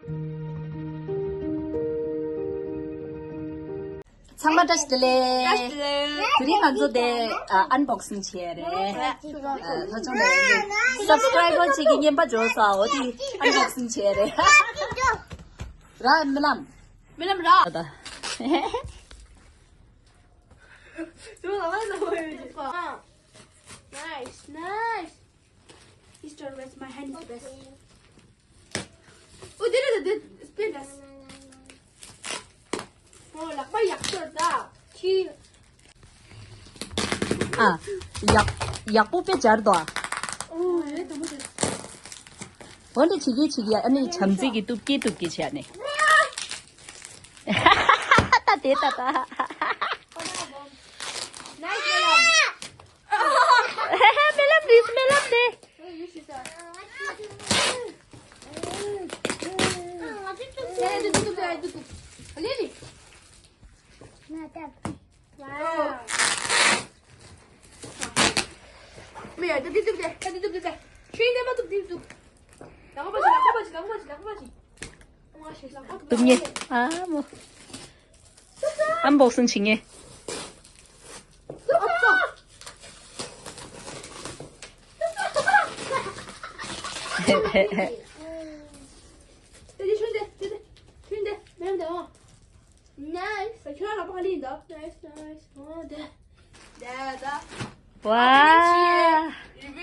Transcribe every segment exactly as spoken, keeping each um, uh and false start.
ཚང་མ་བཀྲ་ཤིས་བདེ་ལེགས། བཀྲ་ཤིས་བདེ་ལེགས། དེ་རིང་ང་ཚོ་དེ་ཨ་ཨན་བོག་སིང་བྱས་རེད། ཨ་ལྷོ་ལྗོངས་ནས་སབ་སི་ཀ་རའི་བར་གཅིག་གི་རྔན་པ་འབྱོར་སོང་། འོ་དེ་ཨན་བོག་སིང་བྱས་རེད། ར་རྨི་ལམ། རྨི་ལམ་ར། Nice, nice. Easter West, my hand is the best. Oh, there is a spin. Oh, ལག་པ་ཡག་ཤོས་ད། ཁྱི། ཨ། ཡག་ཡག་པོ་དཔེ་སྦྱར་འདུག་ཨ། Oh, རེད་དམ་པོ་དེ། འོ་འདི་བྱེད་ཀྱི་བྱེད་ཀྱི། ཨ་ནི་བྱམས་བརྩེ་གི་གཏུབ་ཀྱི་གཏུབ་ཀྱི་བྱས་ནས། ད་དེ་ད་ད། Nice, རྨི་ལམ་རེད། རྨི་ལམ་རེད། གཏུབ་ཉེ། ཨ་མོ། ཨན་བོག་སིང་བྱེད་ངེས། Nice. Nice, nice. Oh, there. ཝ།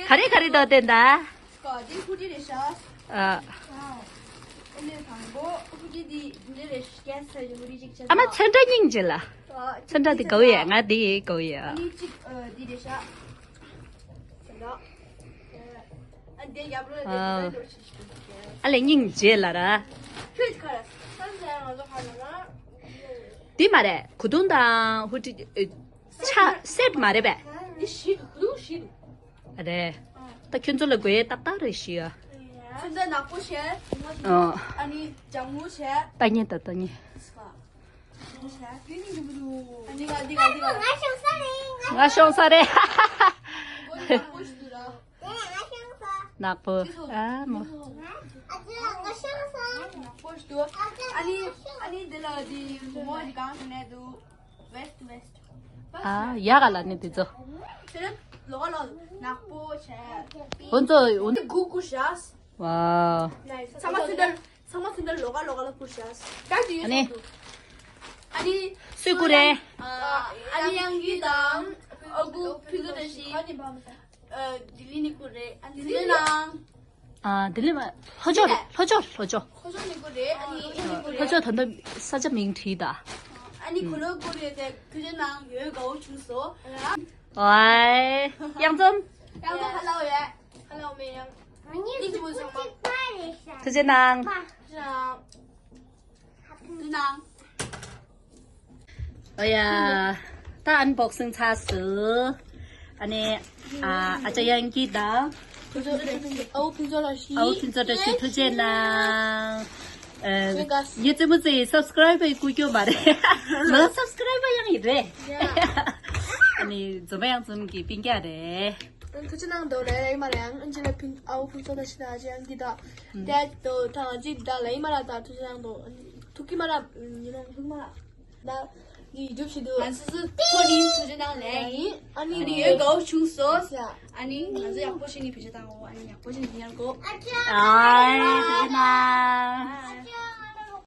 ག་རེ་ག་རེ་འདུག་དེ་ད། ཨ། ཨ་མ་ཚོན་ཁྲ་སྙིང་རྗེ་ལ། ཚོན་ཁྲ་དེ་དགའ་བོ་ཡ། ང་དེ་དགའ་བོ་ཡ། ཨ་ལེ་སྙིང་རྗེ་ལ་ར། དེ་མ་རེད། གོས་ཐུང་དང་ཧུ་ཏི། ཆ་སེཊ་མ་རེད་པས། འདི་བཞི་འདུག་འདུག་བཞི་འདུག་ཨ་རེད། ད་ཁྱོད་ཚོ་ལ་དགོས་ཡས་ཏག་ཏག་རེད་ཤི་ཡ། ཚོན་ཁྲ་ནག་པོ་བྱས། ཨ་ནི་ལྗང་གུ་བྱས། ལྟ་ཉན་ད་ལྟ་ཉན། ཨ་ནི་ང་འདི་ང་འདི་ང་། ང་ཤོང་ས་རེད། ང་ཤོང་ས་རེད། ནག་པོ་ཨ་མོ། ནག་པོ་ཞིག་འདུག་ཨ་ནི་ཨ་ནི་འདི་ལ་འདི་མོ་ཞིག་གང་ཞིག་ནས་འདུག་ཝེསྟ་ཝེསྟ། ཨ་ཡག་ག་ལ་ནི་འདི་ཚོ། དེ་ནི་ལོགས་ལོགས་ནག་པོ་བྱས། འོ་ཚོ་འོ། དེ་གུ་གུ་བྱས། ཝའོ། ཚང་མ་ཚོན་ཁྲ་ཚང་མ་ཚོན་ཁྲ་ལོགས་ལོགས་ལ་བསྐུར་བྱས། ད་དེ་ཡོད་ཨ་ནི། སོང་འདུག་ཨ་ནི། སུས་བསྐུར་རེད། ཨ་ནི་དབྱངས་སྐྱིད་དང་ཨ་ཁུ་ཕུན་ཚོགས་བཀྲ་ཤིས། ལྡི་ལི་ནས་བསྐུར་རེད། ཨ་ལྡི་ལི་ནང་། ཨ་ལྡི་ལི་མ། ལྷོ་ཕྱོགས་རེད། ལྷོ་ཕྱོགས། ལྷོ་ཕྱོགས། ལྷོ་ཕྱོགས་ནས་བསྐུར་རེད། ཨ་ནི་ལྷོ་ཕྱོགས་ནས་བསྐུར་རེད། ལྷོ་ཕྱོགས་ད་ལྟ་ས་ཆ་མིང་བྲིས་ད། ཨ་ནི་གུ་ལོ་བསྐུར་རེད་དེ་ཁྱོད་ཚོ་ནང་ཡོད་དགའ་བོ་བྱུང་སོང་། ཨའི་གཡང་འཛོམས། གཡང་འཛོམས་ཧ་ལ་བོ་ཡ། ཧ་ལ་བོ་མེ་ཡང་། ཨ་ནི་ཅི་མོ་ཚང་མ། ཐུགས་རྗེ་གནང་། ཐུགས་རྗེ་གནང་། འོ་ཡ། ད་ཨན་བོག་སིང་ཚར་སོང་། ཨ་ནི། ཨ་ཨ་ཅག་དབྱངས་སྐྱིད་དང་། ཨ་ཁུ་ཕུན་ཚོགས་བཀྲ་ཤིས། ཨ་ཁུ་ཕུན་ཚོགས་བཀྲ་ཤིས་ཐུགས་རྗེ་གནང་། ཨ་ངའི་རྩེད་མོ་རྩེ་ཡི་སབ་སི་ཀ་རའི་བར་བསྐུར་རྒྱུ་མ་རེད། ང་སབ་སི་ཀ་རའི་བར་ཡང་ཡིན་རེད། ཨ་ནི་འཛོམས་པ་གཡང་འཛོམས་ཀྱི་སྤུན་ཀྱག་རེད། ཐུགས་རྗེ་གནང་འདུག་ལེ་ལེ་མ་རེད། ཨང་ཨན་ཇི་ལ་ཕིན་ཨའུ་ཕིན་ཚོ་ད་ཤི་ད་ཨ་ཅེ་ཨང་གི་ད། དེ་དོ་ཐང་ཅི་ད་ལེ་མ་ར་ད་ཐུགས་རྗེ་གནང་འདུག་ཐུགས་ཀྱི་མ་ར་ཉི་མ་ཐུགས་མ་ར། ད་ནི་ཡུ་ཊུབ་ཤི་འདུག་ང་སུ་སུ་ཐོ་ནི་ཐུགས་རྗེ་གནང་ལེ་ཡིན། ཨ་ནི་ཨ་ནི་ཡོད་དགའ་བོ་བྱུང་སོ། ཨ་ནི་ང་ཚོ་ཡག་པོ་ཞིག་ནི་བེད་སྤྱོད་བཏང་འོ། ཨ་ནི་ཡག་པོ་ཞིག་ནི་ཡར་གོ་ཨ་ཐུགས་རྗེ་གནང་།